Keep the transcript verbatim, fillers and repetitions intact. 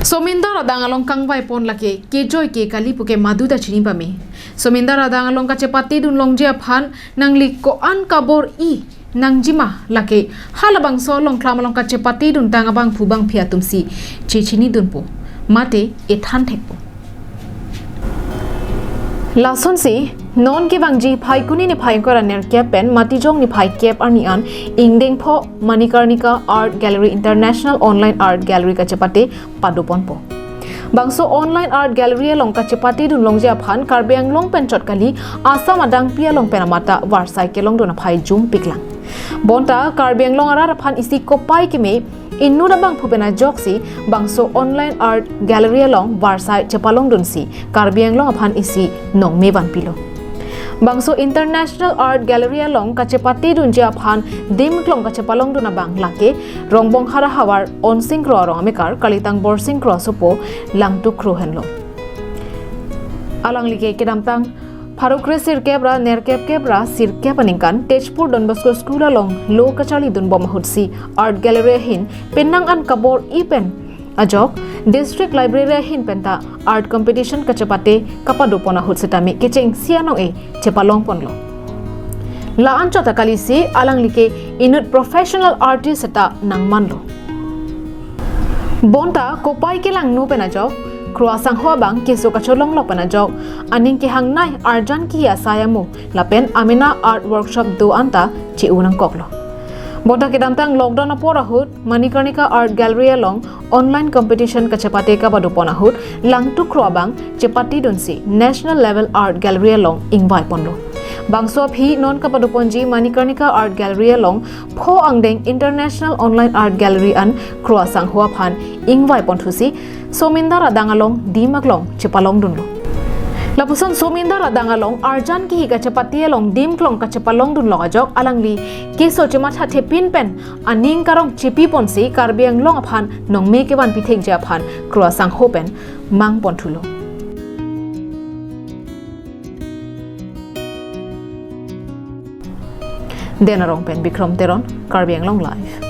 Somindar adang along kangvai pon lake kejoi ke kali puke madu ta chini pame. Somindar adang along kachepate dun longji aphan nangli ko-an kabor-i nangjima lake halabangso Longkhlam along kachepate dun tang abangphu bangphi atumsi chechini dunpo mate ethan thekpo. Lasonsi non kevangji Phaikuni niphai ingkoi ra nerkep pen Matijong niphai kep arni an ingdeng pho Manikarnika Art Gallery International Online Art Gallery kachepate padoponpo. Bangso Online Art Gallery along kachepate dun longji aphan Karbi Anglong pen chot kali Assam adangpi along pen amat ta varsai kelong dun aphai jum piklang. Bonta Karbi Anglong arat aphan isi kopai keme inut abangphu pen ajoksi bangso Online Art Gallery along varsai chepalong dunsi Karbi Anglong aphan isi nongme vanpilo. Bangso International Art Gallery along kachepate dunji aphan dim klong kachepalong dun abang lake Rongbong Khara havar Onsing Kro arong amekar kalitang Borsing Kro asopo Langtuk Kro henlo. Alangli ke kedamtang pharo kre sirkep ra nerkep kep ra sirkep aningkan Tezpur Don Bosco School along lo kacharli dunbom ahutsi Art Gallery ahin penang an kabor-i pen ajok District Library ahin penta art competition kachepate kapadopon ahut setame kechengsi anong-e chepalong ponlo. La-an chot ta kalisi alangli ke inut professional artist seta nangmanlo. Bonta kopai kelangno pen ajok Kro asangho abang keso kacholonglok pen ajok aning kehangnei arjan kihi asai amo lapen amena art workshop do-an ta che-o nangkoklo. Bonta kedamtang lockdown apor ahut Manikarnika Art Gallery along online competition kachepate kapadopon ahut Langtuk Kro abang chepate dunsi National Level Art Gallery along ingvai ponlo. Bangso aphi non kapadoponji Manikarnika Art Gallery along pho angdeng International Online Art Gallery an Kro asangho aphan ingvai ponthusi Somindar adang along dim aklong chepalong dunlo. Lapuson Somindar adang along arjan kihi kachepate along dim klong kachepalong dunlong ajok alangli keso chematha thepin pen aning karong chepi ponsi Karbi Anglong aphan nongme kevanpi thekji aphan Kro asangho pen mang ponthulo. Den arong pen Bikrom Teron, Karbi Anglong Live.